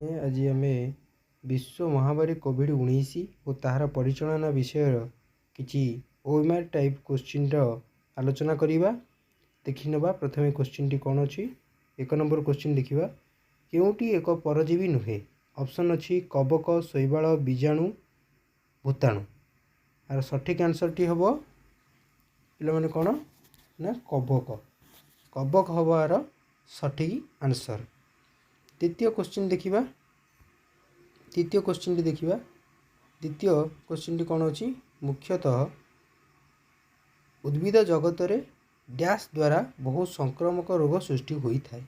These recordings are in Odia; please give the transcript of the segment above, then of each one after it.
ଆଜି ଆମେ ବିଶ୍ୱ ମହାମାରୀ କୋଭିଡ଼-19 ଓ ତାହାର ପରିଚାଳନା ବିଷୟର କିଛି ଓଏମ୍ଆର୍ ଟାଇପ୍ କୋଶ୍ଚିନ୍ର ଆଲୋଚନା କରିବା। ଦେଖିନେବା ପ୍ରଥମେ କୋଶ୍ଚିନ୍ଟି କ'ଣ ଅଛି। 1 ନମ୍ବର କୋଶ୍ଚିନ୍ ଦେଖିବା, କେଉଁଟି ଏକ ପରଜୀବୀ ନୁହେଁ? ଅପସନ୍ ଅଛି କବକ, ଶୈବାଳ, ବୀଜାଣୁ, ଭୂତାଣୁ। ଆର ସଠିକ୍ ଆନ୍ସର୍ଟି ହେବ ପିଲାମାନେ କ'ଣ ନା କବକ। କବକ ହେବ ଆର ସଠିକ୍ ଆନ୍ସର୍। ଦ୍ୱିତୀୟ କୋଶ୍ଚିନ୍ ଦେଖିବା, ଦ୍ୱିତୀୟ କୋଶ୍ଚିନ୍ଟି ଦେଖିବା। ଦ୍ୱିତୀୟ କୋଶ୍ଚିନ୍ଟି କ'ଣ ଅଛି? ମୁଖ୍ୟତଃ ଉଦ୍ଭିଦ ଜଗତରେ ଡ୍ୟାସ୍ ଦ୍ୱାରା ବହୁ ସଂକ୍ରାମକ ରୋଗ ସୃଷ୍ଟି ହୋଇଥାଏ।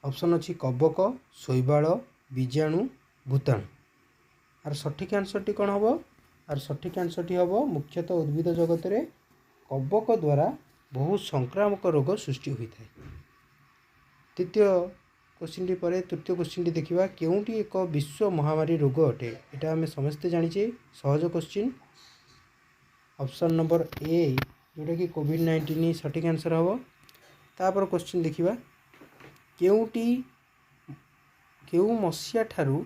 ଅପସନ୍ ଅଛି କବକ, ଶୈବାଳ, ବୀଜାଣୁ, ଭୂତାଣୁ। ଆର ସଠିକ୍ ଆନ୍ସର୍ଟି କ'ଣ ହେବ? ଆର ସଠିକ୍ ଆନ୍ସର୍ଟି ହେବ ମୁଖ୍ୟତଃ ଉଦ୍ଭିଦ ଜଗତରେ କବକ ଦ୍ୱାରା ବହୁ ସଂକ୍ରାମକ ରୋଗ ସୃଷ୍ଟି ହୋଇଥାଏ। ତୃତୀୟ କୋଶ୍ଚିନ୍ଟି ପରେ ତୃତୀୟ କୋଶ୍ଚିନ୍ଟି ଦେଖିବା, କେଉଁଟି ଏକ ବିଶ୍ୱ ମହାମାରୀ ରୋଗ ଅଟେ? ଏଇଟା ଆମେ ସମସ୍ତେ ଜାଣିଛେ, ସହଜ କୋଶ୍ଚିନ୍। ଅପସନ୍ ନମ୍ବର ଏ, ଯେଉଁଟାକି କୋଭିଡ଼-19 ସଠିକ୍ ଆନ୍ସର୍ ହେବ। ତାପରେ କୋଶ୍ଚିନ୍ ଦେଖିବା, କେଉଁ ମସିହା ଠାରୁ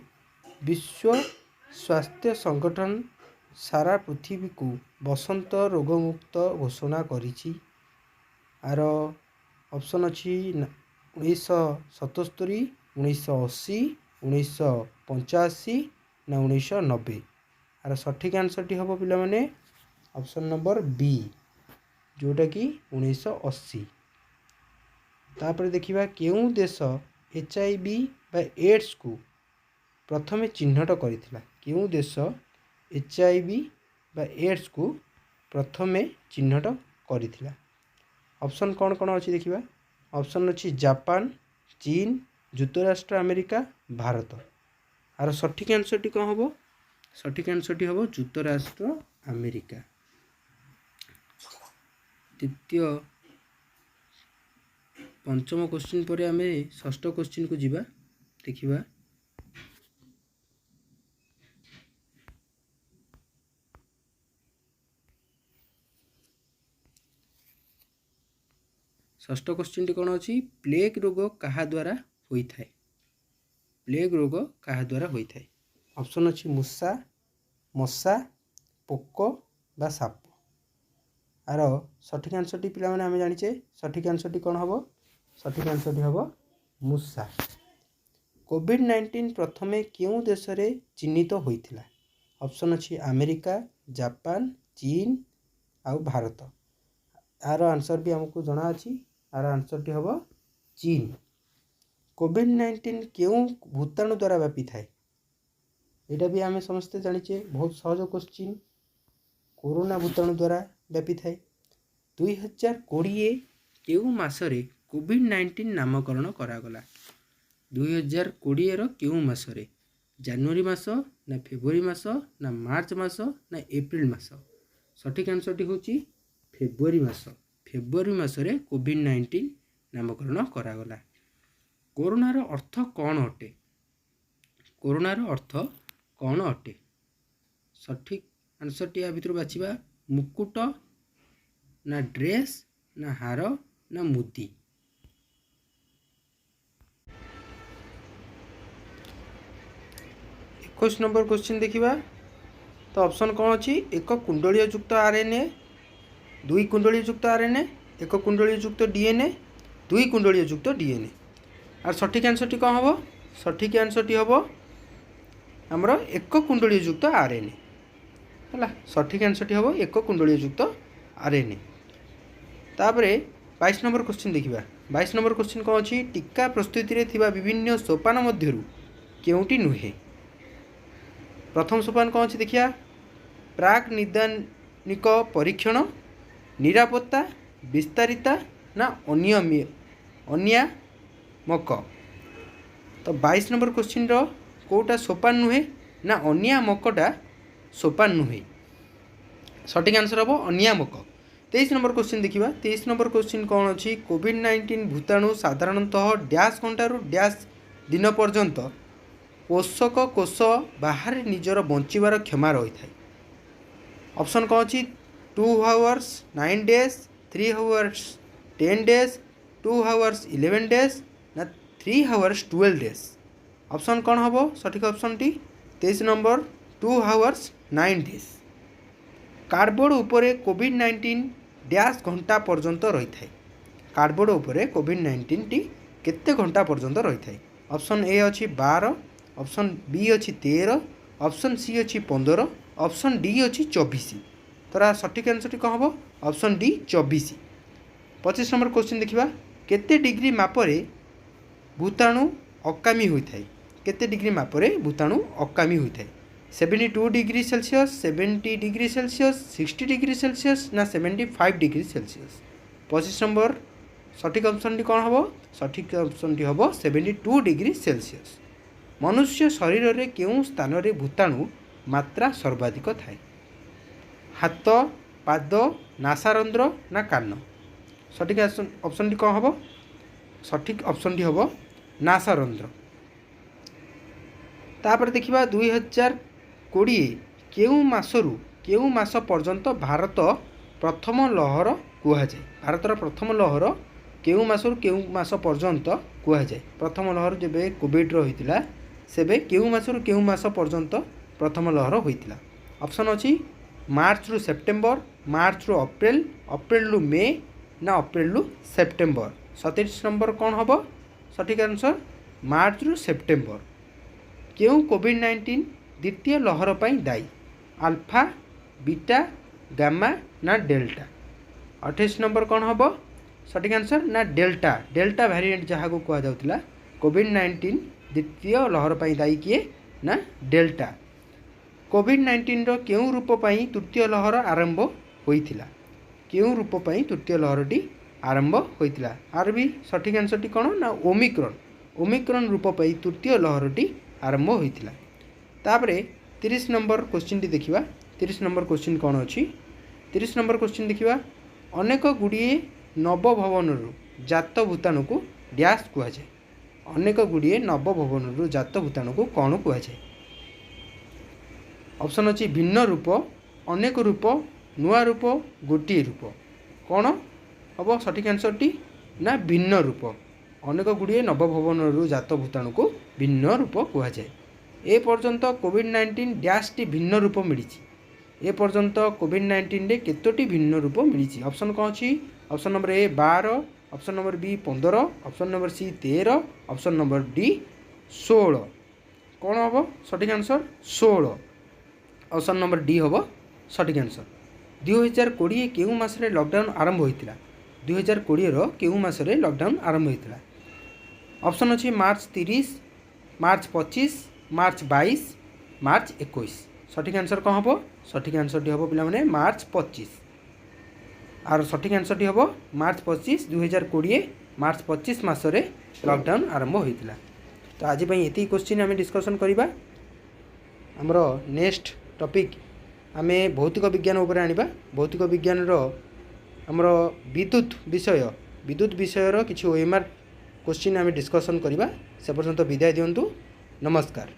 ବିଶ୍ୱ ସ୍ୱାସ୍ଥ୍ୟ ସଂଗଠନ ସାରା ପୃଥିବୀକୁ ବସନ୍ତ ରୋଗମୁକ୍ତ ଘୋଷଣା କରିଛି? ଆର ଅପସନ୍ ଅଛି 1977, 1980, 1985 ନା 1990। ଆର ସଠିକ୍ ଆନ୍ସର୍ଟି ହେବ ପିଲାମାନେ ଅପସନ୍ ନମ୍ବର ବି, ଯେଉଁଟାକି 1980। ତାପରେ ଦେଖିବା, କେଉଁ ଦେଶ ଏଚ୍ I V ବା ଏଡ଼୍ସକୁ ପ୍ରଥମେ ଚିହ୍ନଟ କରିଥିଲା? କେଉଁ ଦେଶ ଏଚ୍ I V ବା ଏଡ଼୍ସକୁ ପ୍ରଥମେ ଚିହ୍ନଟ କରିଥିଲା? ଅପସନ୍ କ'ଣ କ'ଣ ଅଛି ଦେଖିବା। ଅପସନ୍ ଅଛି ଜାପାନ, ଚୀନ, ଯୁକ୍ତରାଷ୍ଟ୍ର ଆମେରିକା, ଭାରତ। ଆର ସଠିକ୍ ଆନ୍ସର୍ଟି କ'ଣ ହେବ? ସଠିକ୍ ଆନ୍ସର୍ଟି ହେବ ଯୁକ୍ତରାଷ୍ଟ୍ର ଆମେରିକା। ଦ୍ୱିତୀୟ ପଞ୍ଚମ କୋଶ୍ଚିନ୍ ପରେ ଆମେ ଷଷ୍ଠ କୋଶ୍ଚିନ୍କୁ ଯିବା। ଦେଖିବା, ଷଷ୍ଠ କୋଶ୍ଚିନ୍ଟି କ'ଣ ଅଛି? ପ୍ଲେଗ୍ ରୋଗ କାହା ଦ୍ୱାରା ହୋଇଥାଏ? ପ୍ଲେଗ୍ ରୋଗ କାହା ଦ୍ୱାରା ହୋଇଥାଏ? ଅପସନ୍ ଅଛି ମୂଷା, ମଶା, ପୋକ ବା ସାପ। ଆର ସଠିକ୍ ଆନ୍ସର୍ଟି ପିଲାମାନେ ଆମେ ଜାଣିଛେ, ସଠିକ୍ ଆନ୍ସର୍ଟି କ'ଣ ହେବ? ସଠିକ୍ ଆନ୍ସର୍ଟି ହେବ ମୂଷା। କୋଭିଡ଼-19 ପ୍ରଥମେ କେଉଁ ଦେଶରେ ଚିହ୍ନିତ ହୋଇଥିଲା? ଅପସନ୍ ଅଛି ଆମେରିକା, ଜାପାନ, ଚୀନ ଆଉ ଭାରତ। ଆର ଆନ୍ସର୍ ବି ଆମକୁ ଜଣାଅଛି, ଆର ଆନ୍ସର୍ଟି ହେବ ଚୀନ। କୋଭିଡ଼-19 କେଉଁ ଭୂତାଣୁ ଦ୍ୱାରା ବ୍ୟାପିଥାଏ? ଏଇଟା ବି ଆମେ ସମସ୍ତେ ଜାଣିଛେ, ବହୁତ ସହଜ କୋଶ୍ଚିନ୍। କୋରୋନା ଭୂତାଣୁ ଦ୍ୱାରା ବ୍ୟାପିଥାଏ। 2020 କେଉଁ ମାସରେ କୋଭିଡ଼-19 ନାମକରଣ କରାଗଲା? 2020ର କେଉଁ ମାସରେ? ଜାନୁଆରୀ ମାସ ନା ଫେବୃଆରୀ ମାସ ନା ମାର୍ଚ୍ଚ ମାସ ନା ଏପ୍ରିଲ ମାସ? ସଠିକ୍ ଆନ୍ସର୍ଟି ହେଉଛି ଫେବୃଆରୀ ମାସ। ଫେବୃଆରୀ ମାସରେ କୋଭିଡ଼-19 ନାମକରଣ କରାଗଲା। କୋରୋନାର ଅର୍ଥ କ'ଣ ଅଟେ? କୋରୋନାର ଅର୍ଥ କ'ଣ ଅଟେ? ସଠିକ୍ ଆନ୍ସର୍ଟି ୟା ଭିତରୁ ବାଛିବା, ମୁକୁଟ ନା ଡ୍ରେସ୍ ନା ହାର ନା ମୁଦି। 21 ନମ୍ବର କୋଶ୍ଚିନ୍ ଦେଖିବା। ତ ଅପସନ୍ କ'ଣ ଅଛି? ଏକ କୁଣ୍ଡଳୀୟ ଯୁକ୍ତ ଆର୍ ଏନ୍ ଏ, ଦୁଇ କୁଣ୍ଡଳୀୟ ଯୁକ୍ତ ଆର୍ ଏନ୍ ଏ, ଏକ କୁଣ୍ଡଳୀୟ ଯୁକ୍ତ ଡି ଏନ୍ ଏ, ଦୁଇ କୁଣ୍ଡଳୀୟ ଯୁକ୍ତ ଡି ଏନ୍ ଏ। ଆଉ ସଠିକ୍ ଆନ୍ସର୍ଟି କ'ଣ ହେବ? ସଠିକ୍ ଆନ୍ସର୍ଟି ହେବ ଆମର ଏକ କୁଣ୍ଡଳୀୟ ଯୁକ୍ତ ଆର୍ ଏନ୍ ଏ। ହେଲା, ସଠିକ୍ ଆନ୍ସର୍ଟି ହେବ ଏକ କୁଣ୍ଡଳୀୟ ଯୁକ୍ତ ଆର୍ ଏନ୍ ଏ। ତାପରେ 22 ନମ୍ବର କୋଶ୍ଚିନ୍ ଦେଖିବା। 22 ନମ୍ବର କୋଶ୍ଚିନ୍ କ'ଣ ଅଛି? ଟୀକା ପ୍ରସ୍ତୁତିରେ ଥିବା ବିଭିନ୍ନ ସୋପାନ ମଧ୍ୟରୁ କେଉଁଟି ନୁହେଁ? ପ୍ରଥମ ସୋପାନ କ'ଣ ଅଛି ଦେଖିବା। ପ୍ରାକ୍ ନିଦାନିକ ପରୀକ୍ଷଣ, ନିରାପତ୍ତା, ବିସ୍ତାରିତା ନା ଅନିୟାମକ। ତ 22 ନମ୍ବର କୋଶ୍ଚିନ୍ର କେଉଁଟା ସୋପାନ ନୁହେଁ? ନା ଅନିୟାମକଟା ସୋପାନ ନୁହେଁ। ସଠିକ୍ ଆନ୍ସର୍ ହେବ ଅନିୟାମକ। 23 ନମ୍ବର କୋଶ୍ଚିନ୍ ଦେଖିବା। 23 ନମ୍ବର କୋଶ୍ଚିନ୍ କ'ଣ ଅଛି? କୋଭିଡ଼-19 ଭୂତାଣୁ ସାଧାରଣତଃ ଡ୍ୟାସ୍ ଘଣ୍ଟାରୁ ଡ୍ୟାସ୍ ଦିନ ପର୍ଯ୍ୟନ୍ତ ପୋଷକ କୋଷ ବାହାରେ ନିଜର ବଞ୍ଚିବାର କ୍ଷମା ରହିଥାଏ। ଅପସନ୍ କ'ଣ ଅଛି? 2 hours 9 days, 3 hours 10 days, 2 hours 11 days ନା 3 ହାୱାର୍ସ 12 ଡେଜ୍। ଅପସନ୍ କ'ଣ ହେବ ସଠିକ୍ ଅପସନ୍ଟି? 23 ନମ୍ବର 2 ହାୱାର୍ସ 9 ଡେଜ୍। କାର୍ଡ଼ବୋର୍ଡ଼ ଉପରେ କୋଭିଡ଼-19 ଡ୍ୟାସ୍ ଘଣ୍ଟା ପର୍ଯ୍ୟନ୍ତ ରହିଥାଏ। କାର୍ଡ଼ବୋର୍ଡ଼ ଉପରେ କୋଭିଡ଼-19ଟି କେତେ ଘଣ୍ଟା ପର୍ଯ୍ୟନ୍ତ ରହିଥାଏ? ଅପସନ୍ ଏ ଅଛି 12, ଅପସନ୍ ବି ଅଛି 13, ଅପସନ୍ ସି ଅଛି 15, ଅପସନ୍ ଡି ଅଛି 24। ତ ସଠିକ୍ ଆନ୍ସର୍ଟି କ'ଣ ହେବ? Option D 24। 25 number question ଦେଖିବା। କେତେ ଡିଗ୍ରୀ ମାପରେ ଭୂତାଣୁ ଅକାମୀ ହୋଇଥାଏ? କେତେ ଡିଗ୍ରୀ ମାପରେ ଭୂତାଣୁ ଅକାମୀ ହୋଇଥାଏ? 72 degree Celsius, 70 degree Celsius, 60 degree Celsius ନା 75 ଡିଗ୍ରୀ ସେଲସିୟସ୍? 25 ନମ୍ବର ସଠିକ୍ ଅପସନ୍ଟି କ'ଣ ହେବ? ସଠିକ୍ ଅପସନ୍ଟି ହେବ 72 ଡିଗ୍ରୀ ସେଲସିୟସ୍। ମନୁଷ୍ୟ ଶରୀରରେ କେଉଁ ସ୍ଥାନରେ ଭୂତାଣୁ ମାତ୍ରା ସର୍ବାଧିକ ଥାଏ? ହାତ, ପାଦ, ନାସାରନ୍ଧ୍ର ନା କାନ? ସଠିକ୍ ଅପସନ୍ଟି କ'ଣ ହେବ? ସଠିକ୍ ଅପସନ୍ଟି ହେବ ନାସାରନ୍ଧ୍ର। ତାପରେ ଦେଖିବା, 2020 କେଉଁ ମାସରୁ କେଉଁ ମାସ ପର୍ଯ୍ୟନ୍ତ ଭାରତ ପ୍ରଥମ ଲହର କୁହାଯାଏ? ଭାରତର ପ୍ରଥମ ଲହର କେଉଁ ମାସରୁ କେଉଁ ମାସ ପର୍ଯ୍ୟନ୍ତ କୁହାଯାଏ? ପ୍ରଥମ ଲହର ଯେବେ କୋଭିଡ଼ର ହୋଇଥିଲା, ସେବେ କେଉଁ ମାସରୁ କେଉଁ ମାସ ପର୍ଯ୍ୟନ୍ତ ପ୍ରଥମ ଲହର ହୋଇଥିଲା? ଅପସନ୍ ଅଛି ମାର୍ଚ୍ଚରୁ ସେପ୍ଟେମ୍ବର, ମାର୍ଚ୍ଚରୁ ଅପ୍ରିଲ, ଅପ୍ରିଲରୁ ମେ ନା ଅପ୍ରିଲରୁ ସେପ୍ଟେମ୍ବର। 27 ନମ୍ବର କ'ଣ ହେବ ସଠିକ୍ ଆନ୍ସର୍? ମାର୍ଚ୍ଚରୁ ସେପ୍ଟେମ୍ବର। କେଉଁ କୋଭିଡ଼-19 ଦ୍ୱିତୀୟ ଲହର ପାଇଁ ଦାୟୀ? ଆଲଫା, ବିଟା, ଗାମା ନା ଡେଲ୍ଟା? 28 ନମ୍ବର କ'ଣ ହେବ ସଠିକ୍ ଆନ୍ସର୍? ନା ଡେଲ୍ଟା। ଡେଲ୍ଟା ଭ୍ୟାରିଏଣ୍ଟ ଯାହାକୁ କୁହାଯାଉଥିଲା। କୋଭିଡ଼-19 ଦ୍ୱିତୀୟ ଲହର ପାଇଁ ଦାୟୀ କିଏ? ନା ଡେଲ୍ଟା। କୋଭିଡ଼-19ର କେଉଁ ରୂପ ପାଇଁ ତୃତୀୟ ଲହର ଆରମ୍ଭ ହୋଇଥିଲା? କେଉଁ ରୂପ ପାଇଁ ତୃତୀୟ ଲହରଟି ଆରମ୍ଭ ହୋଇଥିଲା? ଆର ବି ସଠିକ୍ ଆନ୍ସର୍ଟି କ'ଣ? ନା ଓମିକ୍ରନ୍। ଓମିକ୍ରନ୍ ରୂପ ପାଇଁ ତୃତୀୟ ଲହରଟି ଆରମ୍ଭ ହୋଇଥିଲା। ତାପରେ 30 ନମ୍ବର କୋଶ୍ଚିନ୍ଟି ଦେଖିବା। 30 ନମ୍ବର କୋଶ୍ଚିନ୍ କ'ଣ ଅଛି? 30 ନମ୍ବର କୋଶ୍ଚିନ୍ ଦେଖିବା। ଅନେକ ଗୁଡ଼ିଏ ନବଭବନରୁ ଜାତ ଭୂତାଣୁକୁ ଡ୍ୟାସ୍ କୁହାଯାଏ। ଅନେକ ଗୁଡ଼ିଏ ନବଭବନରୁ ଜାତ ଭୂତାଣୁକୁ କ'ଣ କୁହାଯାଏ? ଅପସନ୍ ଅଛି ଭିନ୍ନ ରୂପ, ଅନେକ ରୂପ, ନୂଆ ରୂପ, ଗୋଟିଏ ରୂପ। କ'ଣ ହେବ ସଠିକ୍ ଆନ୍ସର୍ଟି? ନା ଭିନ୍ନ ରୂପ। ଅନେକ ଗୁଡ଼ିଏ ନବଭବନରୁ ଜାତ ଭୂତାଣୁକୁ ଭିନ୍ନ ରୂପ କୁହାଯାଏ। ଏ ପର୍ଯ୍ୟନ୍ତ କୋଭିଡ଼-19 ଡ୍ୟାସ୍ଟି ଭିନ୍ନ ରୂପ ମିଳିଛି। ଏ ପର୍ଯ୍ୟନ୍ତ କୋଭିଡ଼-19ରେ କେତୋଟି ଭିନ୍ନ ରୂପ ମିଳିଛି? ଅପସନ୍ କ'ଣ ଅଛି? Option number A 12, option number B 15, option number C 13, option number D 16। କ'ଣ ହେବ ସଠିକ୍ ଆନ୍ସର୍? 16। ଅପସନ୍ ନମ୍ବର ଡି ହେବ ସଠିକ୍ ଆନ୍ସର୍। 2020 କେଉଁ ମାସରେ ଲକଡାଉନ୍ ଆରମ୍ଭ ହୋଇଥିଲା? 2020ର କେଉଁ ମାସରେ ଲକଡାଉନ୍ ଆରମ୍ଭ ହୋଇଥିଲା? ଅପସନ୍ ଅଛି ମାର୍ଚ୍ଚ 30, ମାର୍ଚ୍ଚ 25, ମାର୍ଚ୍ଚ 22, ମାର୍ଚ୍ଚ 21। ସଠିକ୍ ଆନ୍ସର୍ କ'ଣ ହେବ? ସଠିକ୍ ଆନ୍ସର୍ଟି ହେବ ପିଲାମାନେ ମାର୍ଚ୍ଚ 25। ଆର ସଠିକ୍ ଆନ୍ସର୍ଟି ହେବ ମାର୍ଚ୍ଚ 25। 2020 ମାର୍ଚ୍ଚ 25 ମାସରେ ଲକଡାଉନ୍ ଆରମ୍ଭ ହୋଇଥିଲା। ତ ଆଜି ପାଇଁ ଏତିକି କୋଶ୍ଚିନ୍ ଆମେ ଡିସ୍କସନ୍ କରିବା। ଆମର ନେକ୍ସଟ ଟପିକ୍ ଆମେ ଭୌତିକ ବିଜ୍ଞାନ ଉପରେ ଆଣିବା। ଭୌତିକ ବିଜ୍ଞାନର ଆମର ବିଦ୍ୟୁତ ବିଷୟ, ବିଦ୍ୟୁତ ବିଷୟର କିଛି ଓଏମ୍ଆର୍ କୋଶ୍ଚିନ୍ ଆମେ ଡିସ୍କସନ୍ କରିବା। ସେ ପର୍ଯ୍ୟନ୍ତ ବିଦାୟ ଦିଅନ୍ତୁ। ନମସ୍କାର।